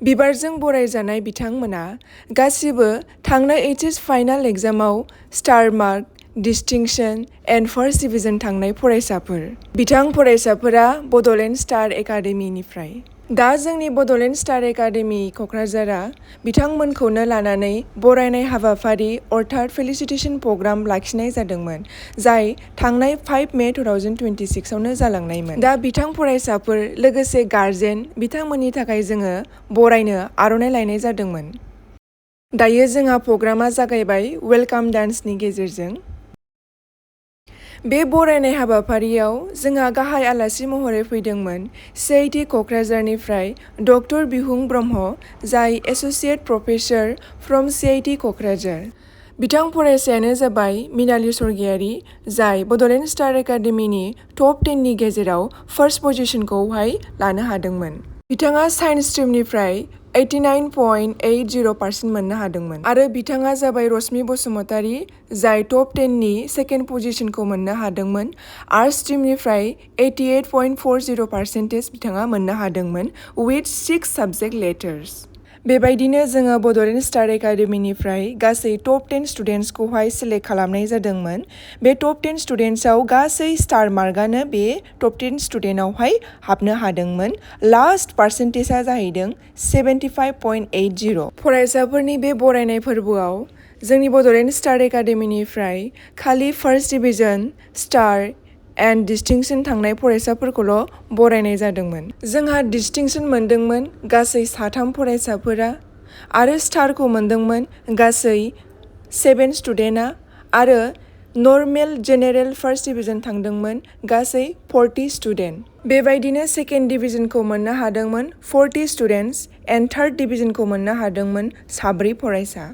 बिबारजों बरायजानाय बिथांमोना गासिबो थांनाय एचएस फाइनाल एग्जामाव star mark, distinction and first division थांनाय फरायसाफोर। बिथां फरायसाफोरा बड'लेण्ड स्टार एकाडेमिनिफ्राय। दा जोंनि बड'लेण्ड स्टार एकाडेमि क'क्राझारआ बिथांमोनखौनो लानानै बरायनाय हाबाफारि अर्थात फेलिसिटेशन प्रग्राम लाखिनाय जादोंमोन, जाय थांनाय 5 मे 2026 आवनो जालांनायमोन। दा बिथां फरायसाफोर लोगोसे गार्जेन बिथांमोननि थाखाय जोङो बरायनो आर'नाइ लायनाय जादोंमोन। दायो जोंहा प्रग्रामा जागायबाय वेलकाम डान्सनि गेजेरजों। बे बरायनाय हाबाफारियाव जोंहा गाहाय आलासि महरै फैदोंमोन सिआइटि क'क्राझारनिफ्राय डक्टर बिहुं ब्रह्म, जाय associate professor from CIT Kokrajhar. बिथां फरायसायानो जाबाय मिनालि स्वर्गियारि, जाय बड'लेण्ड स्टार एकाडेमिनि टप 10 नि गेजेराव फार्स्ट पजिशनखौहाय लानो हादोंमोन। बिथाङा साइन्स स्ट्रिमनिफ्राय 89.80% मोननो हादोंमोन। आरो बिथाङा जाबाय रश्मि बसुमतारी, जाय टप 10 नि सेकेन्ड पजिशनखौ मोननो हादोंमोन। आर्टस स्ट्रिमनिफ्राय 88.40% बिथाङा मोननो हादोंमोन विथ 6 साबजेक्ट लेटार्स। बेबायदिनो जोङो बड'लेण्ड स्टार एकाडेमिनिफ्राय गासै टप 10 स्टुडेन्टसखौहाय सेलेक्ट खालामनाय जादोंमोन। बे टप 10 स्टुडेन्टसआव गासै स्टार मार्कआनो बे टप 10 स्टुडेन्टआवहाय हाबनो हादोंमोन। लास्ट पार्सेन्टेजआ जाहैदों 75.80। फरायसाफोरनि बे बरायनाय फोरबोआव जोंनि बड'लेण्ड स्टार एकाडेमिनिफ्राय खालि first division, star and distinction थांनाय फरायसाफोरखौल' बरायनाय जादोंमोन। जोंहा डिस्टिंक्शन मोनदोंमोन गासै 3 फरायसाफोरा आरो स्टारखौ मोनदोंमोन गासै 7 स्टुडेन्टआ आरो नर्मेल जेनेरेल फार्स्ट डिभिजन थांदोंमोन गासै 40 स्टुडेन्ट। बेबायदिनो सेकेन्ड डिभिजनखौ मोननो हादोंमोन 40 स्टुडेन्टस एन्ड थार्ड डिभिजनखौ मोननो हादोंमोन 4 फरायसा।